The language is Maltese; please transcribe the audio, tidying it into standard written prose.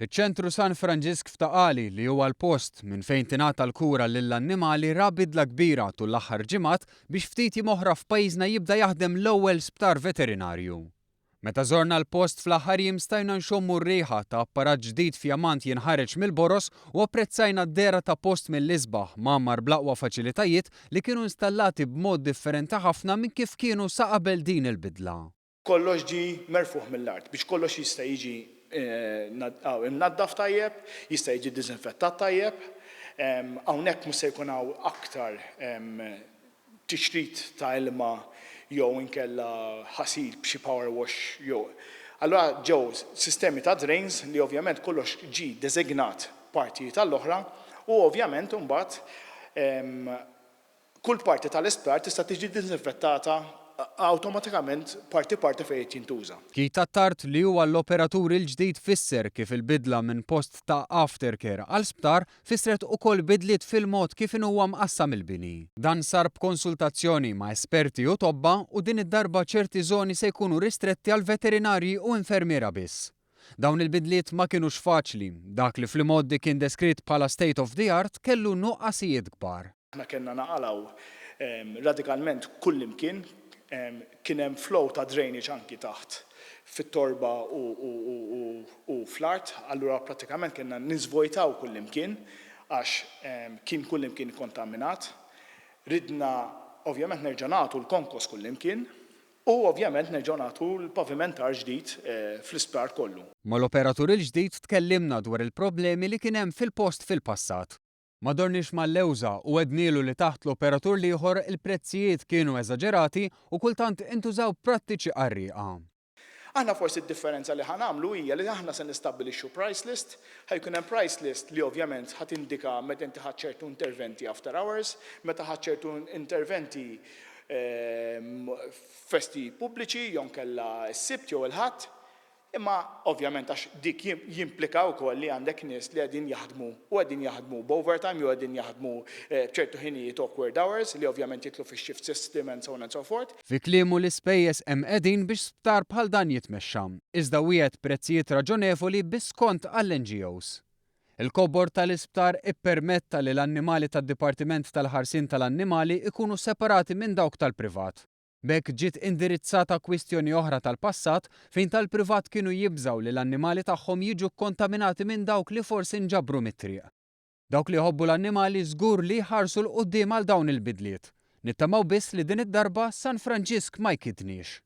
Iċ-Ċentru San Franġisk f'Ta' Qali, li huwa l-post minn fejn tingħata l-kura lill-annimali ra bidla kbira tul l-aħħar ġimgħat biex ftit jiem oħra f'pajjiżna jibda jaħdem l-ewwel sptar veterinarju. Meta żorna l-post fl-aħħar jiem stajna nxommu r-riħa ta' apparat ġdid fjamant jinħareġ mill-boroż u apprezzajna d-dehra ta' post mill-isbaħ mgħammar bl-aqwa faċilitajiet li kienu installati b'mod differenti ħafna minn kif kienu sa qabel din il-bidla. Kollox ġie merfugħ mill-art biex kollox jista' jiġi imnaddaf tajjeb, jista' jiġi diżinfettat tajjeb. Hawnhekk mhux se jkun hawn aktar tixrid ta' ilma jew inkella ħasil b'xi power wash jew. Allura ġew sistemi ta' drains li ovvjament kollox ġie deżignat partijiet għall-oħra u ovvjament imbagħad Kull parti tal-isptar tista' tiġi diżinfettata awtomatikament parti parti fejn qed jintuża. Keith Attard li huwa l-operatur il-ġdid fisser kif il-bidla minn post ta' aftercare għal sptar fissret ukoll bidliet fil-mod kif inhuwa mqassam il-bini. Dan sar b'konsultazzjoni ma' esperti u tobba u din id-darba ċerti żoni se jkunu ristretti għal veterinarji u infermiera biss. Dawn il-bidliet ma kinux faċli, dak li fl-imgħoddi kien deskritt bħala state of the art kellu nuqqasijiet kbar. Aħna kellna naqalgħu radikalment kullimkien, kien hemm flow ta' drainage anki taħt fit-torba u fl-art, allura prattikament kellna niżvojtaw kullimkien għax kien kullimkien ikkontaminat. Ridna ovvjament nerġa' nagħtu l-konkos kullimkien u ovvjament nerġgħu nagħtu l-pavimentar ġdid fl-isptar kollu. Mal-operatur il-ġdid tkellimna dwar il-problemi li kien hemm fil-post fil-passat. Ma dorniex mal-lewża u għednielu li taħt l-operatur l-ieħor il-prezzijiet kienu eżaġerati u kultant intużaw prattiċi qarrieqa. Aħna forsi d-differenza li ħa nagħmlu hija li aħna se nistabbilixxu price list, ħa jkun hemm price list li ovvjament ħa tindika meta inti ħadt ċertu interventi after hours, meta ħadt ċertu interventi f'festi pubbliċi jew inkella s-Sibt jew il-Ħadd. Imma ovvjament għax dik jimplika wkoll li għandek nies li qegħdin jaħdmu u qegħdin jaħdmu b'overtime jew qegħdin jaħdmu b'ċertu ħinijiet awkward hours li ovvjament jidħlu fix-shift system and so on and so forth. Fi kliemu l-ispejjeż hemm qegħdin biex sptar bħal dan jitmexxa, iżda wiegħed prezzijiet raġonevoli bi skont għall-NGOs. Il-kobor tal-isptar ippermetta li l-annimali tad-Dipartiment tal-Ħarsien tal-Annimali jkunu separati minn dawk tal-privat. B'hekk ġiet indirizzata kwistjoni oħra tal-passat fejn tal-privat kienu jibżgħu li l-annimali tagħhom jiġu kkontaminati minn dawk li forsi nġabru mit-triq. Dawk li jħobbu l-annimali żgur li jħarsu 'l quddiem għal dawn il-bidliet. Nittamaw biss li din id-darba San Franġisk ma jkiddniex.